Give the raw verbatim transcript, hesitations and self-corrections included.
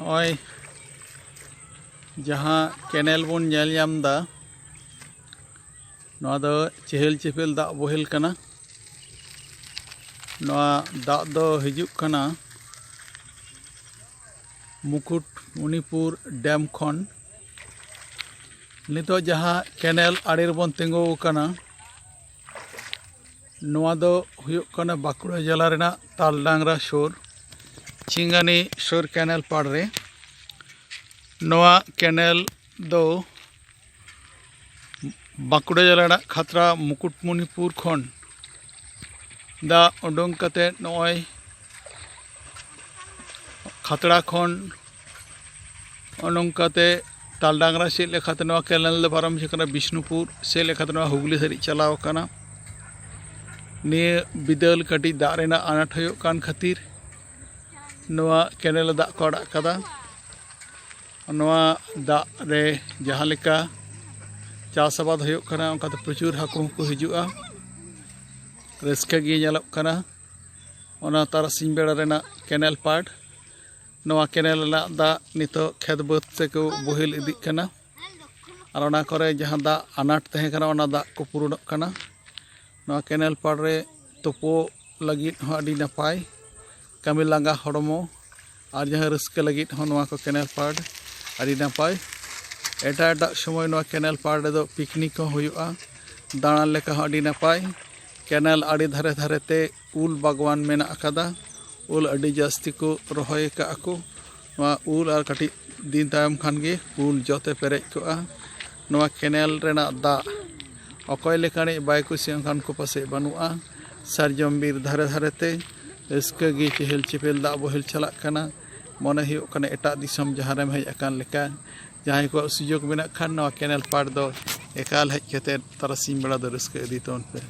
ᱱᱚᱜᱼᱚᱭ ᱡᱟᱦᱟᱸ ᱠᱮᱱᱮᱞ ᱵᱚᱱ ᱧᱮᱞ ᱧᱟᱢ ᱮᱫᱟ, ᱱᱚᱣᱟ ᱫᱚ ᱪᱮᱦᱮᱞ ᱪᱮᱯᱮᱞ ᱫᱟᱜ ᱵᱚᱦᱮᱞ ᱠᱟᱱᱟ᱾ ᱱᱚᱣᱟ ᱫᱟᱜ ᱫᱚ ᱦᱤᱡᱩᱜ ᱠᱟᱱᱟ ᱢᱩᱠᱩᱴᱢᱩᱱᱤᱯᱩᱨ ᱰᱮᱢ ᱠᱷᱚᱱ᱾ ᱱᱤᱛᱚᱜ ᱡᱟᱦᱟᱸ ᱠᱮᱱᱮᱞ ᱟᱲᱮ ᱨᱮᱵᱚᱱ ᱛᱤᱸᱜᱩ ᱟᱠᱟᱱᱟ, ᱱᱚᱣᱟ ᱫᱚ ᱦᱩᱭᱩᱜ ᱠᱟᱱᱟ ᱵᱟᱸᱠᱩᱲᱟ ᱡᱮᱞᱟ ᱨᱮᱱᱟᱜ ᱛᱟᱞᱰᱟᱝᱨᱟ ᱥᱩᱨ, ᱪᱤᱝᱜᱟᱱᱤ ᱥᱩᱨ ᱠᱮᱱᱮᱞ ᱯᱟᱲ ᱨᱮ᱾ ᱱᱚᱣᱟ ᱠᱮᱱᱮᱞ ᱫᱚ ᱵᱟᱸᱠᱩᱲᱟ ᱡᱮᱞᱟ ᱨᱮᱱᱟᱜ ᱠᱷᱟᱛᱲᱟ ᱢᱩᱠᱩᱴᱢᱩᱱᱤᱯᱩᱨ ᱠᱷᱚᱱ ᱫᱟᱜ ᱩᱰᱩᱝ ᱠᱟᱛᱮ ᱱᱚᱜᱼᱚᱭ ᱠᱷᱟᱛᱲᱟ ᱠᱷᱚᱱ ᱱᱚᱜᱼᱚ ᱱᱚᱝᱠᱟᱛᱮ ᱛᱟᱞᱰᱟᱝᱨᱟ ᱥᱮᱫ ᱞᱮᱠᱟᱛᱮ ᱱᱚᱣᱟ ᱠᱮᱱᱮᱞ ᱫᱚ ᱯᱟᱨᱚᱢ ᱦᱤᱡᱩᱜ ᱠᱟᱱᱟ, ᱵᱤᱥᱱᱩᱯᱩᱨ ᱥᱮᱫ ᱞᱮᱠᱟᱛᱮ ᱱᱚᱣᱟ ᱦᱩᱜᱽᱞᱤ ᱫᱷᱟᱹᱨᱤᱡ ᱪᱟᱞᱟᱣ ᱟᱠᱟᱱᱟ᱾ ᱱᱤᱭᱟᱹ ᱵᱤᱫᱟᱹᱞ ᱠᱟᱹᱴᱤᱡ ᱫᱟᱜ ᱨᱮᱱᱟᱜ ᱟᱱᱟᱴ ᱦᱩᱭᱩᱜ ᱠᱟᱱ ᱠᱷᱟᱹᱛᱤᱨ ᱱᱚᱣᱟ ᱠᱮᱱᱮᱞ ᱫᱟᱜ ᱠᱚ ᱟᱲᱟᱜ ᱠᱟᱫᱟ᱾ ᱱᱚᱣᱟ ᱫᱟᱜ ᱨᱮ ᱡᱟᱦᱟᱸ ᱞᱮᱠᱟ ᱪᱟᱥ ᱟᱵᱟᱫ ᱦᱩᱭᱩᱜ ᱠᱟᱱᱟ, ᱚᱱᱠᱟᱛᱮ ᱯᱨᱚᱪᱩᱨ ᱦᱟᱹᱠᱩ ᱦᱚᱸᱠᱚ ᱦᱤᱡᱩᱜᱼᱟ᱾ ᱨᱟᱹᱥᱠᱟᱹ ᱜᱮ ᱧᱮᱞᱚᱜ ᱠᱟᱱᱟ ᱚᱱᱟ ᱛᱟᱨᱟᱥᱤᱧ ᱵᱮᱲᱟ ᱨᱮᱱᱟᱜ ᱠᱮᱱᱮᱞ ᱯᱟᱲ᱾ ᱱᱚᱣᱟ ᱠᱮᱱᱮᱞ ᱨᱮᱱᱟᱜ ᱫᱟᱜ ᱱᱤᱛᱚᱜ ᱠᱷᱮᱛ ᱵᱟᱹᱫᱽ ᱛᱮᱠᱚ ᱵᱚᱦᱮᱞ ᱤᱫᱤᱜ ᱠᱟᱱᱟ᱾ ᱟᱨ ᱚᱱᱟ ᱠᱚᱨᱮ ᱡᱟᱦᱟᱸ ᱫᱟᱜ ᱟᱱᱟᱴ ᱛᱟᱦᱮᱸ ᱠᱟᱱᱟ, ᱚᱱᱟ ᱫᱟᱜ ᱠᱚ ᱯᱩᱨᱚᱱᱚᱜ ᱠᱟᱱᱟ᱾ ᱱᱚᱣᱟ ᱠᱮᱱᱮᱞ ᱯᱟᱲ ᱨᱮ ᱛᱩᱯᱩ ᱞᱟᱹᱜᱤᱫ ᱦᱚᱸ ᱟᱹᱰᱤ ᱱᱟᱯᱟᱭ, ᱠᱟᱹᱢᱤ ᱞᱟᱸᱜᱟ ᱦᱚᱲᱢᱚ ᱟᱨ ᱡᱟᱦᱟᱸ ᱨᱟᱹᱥᱠᱟᱹ ᱞᱟᱹᱜᱤᱫ ᱦᱚᱸ ᱱᱚᱣᱟ ᱠᱚ ᱠᱮᱱᱮᱞ ᱯᱟᱲ ᱟᱹᱰᱤ ᱱᱟᱯᱟᱭ᱾ ᱮᱴᱟᱜ ᱮᱴᱟᱜ ᱥᱚᱢᱚᱭ ᱱᱚᱣᱟ ᱠᱮᱱᱮᱞ ᱯᱟᱲ ᱨᱮᱫᱚ ᱯᱤᱠᱱᱤᱠ ᱦᱚᱸ ᱦᱩᱭᱩᱜᱼᱟ, ᱫᱟᱬᱟᱱ ᱞᱮᱠᱟ ᱦᱚᱸ ᱟᱹᱰᱤ ᱱᱟᱯᱟᱭ᱾ ᱠᱮᱱᱮᱞ ᱟᱲᱮ ᱫᱷᱟᱨᱮ ᱫᱷᱟᱨᱮ ᱛᱮ ᱩᱞ ᱵᱟᱜᱽᱣᱟᱱ ᱢᱮᱱᱟᱜ ᱟᱠᱟᱫᱟ᱾ ᱩᱞ ᱟᱹᱰᱤ ᱡᱟᱹᱥᱛᱤ ᱠᱚ ᱨᱚᱦᱚᱭ ᱟᱠᱟᱫᱼᱟ ᱠᱚ᱾ ᱱᱚᱣᱟ ᱩᱞ ᱟᱨ ᱠᱟᱹᱴᱤᱡ ᱫᱤᱱ ᱛᱟᱭᱚᱢ ᱠᱷᱟᱱ ᱜᱮ ᱩᱞ ᱡᱚ ᱛᱮ ᱯᱮᱨᱮᱡ ᱠᱚᱜᱼᱟ᱾ ᱱᱚᱣᱟ ᱠᱮᱱᱮᱞ ᱨᱮᱱᱟᱜ ᱫᱟᱜ ᱚᱠᱚᱭ ᱞᱮᱠᱟᱱᱤᱡ ᱵᱟᱭ ᱠᱩᱥᱤᱭᱟᱜ, ᱚᱱᱠᱟᱱ ᱠᱚ ᱯᱟᱥᱮᱡ ᱵᱟᱹᱱᱩᱜᱼᱟ᱾ ᱥᱟᱨᱡᱚᱢ ᱵᱤᱨ ᱫᱷᱟᱨᱮ ᱫᱷᱟᱨᱮ ᱛᱮ ᱨᱟᱹᱥᱠᱟᱹ ᱜᱮ ᱪᱮᱦᱮᱞ ᱪᱮᱯᱮᱞ ᱫᱟᱜ ᱵᱚᱦᱮᱞ ᱪᱟᱞᱟᱜ ᱠᱟᱱᱟ᱾ ᱢᱚᱱᱮ ᱦᱩᱭᱩᱜ ᱠᱟᱱᱟ ᱮᱴᱟᱜ ᱫᱤᱥᱚᱢ ᱡᱟᱦᱟᱸ ᱨᱮᱢ ᱦᱮᱡ ᱟᱠᱟᱱ ᱞᱮᱠᱟ᱾ ᱡᱟᱦᱟᱸᱭ ᱠᱚᱣᱟᱜ ᱥᱩᱡᱳᱜᱽ ᱢᱮᱱᱟᱜ ᱠᱷᱟᱱ, ᱱᱚᱣᱟ ᱠᱮᱱᱮᱞ ᱯᱟᱲ ᱫᱚ ᱮᱠᱟᱞ ᱦᱮᱡ ᱠᱟᱛᱮ ᱛᱟᱨᱟᱥᱤᱧ ᱵᱮᱲᱟ ᱫᱚ ᱨᱟᱹᱥᱠᱟᱹ ᱤᱫᱤ ᱛᱟᱵᱚᱱ ᱯᱮ᱾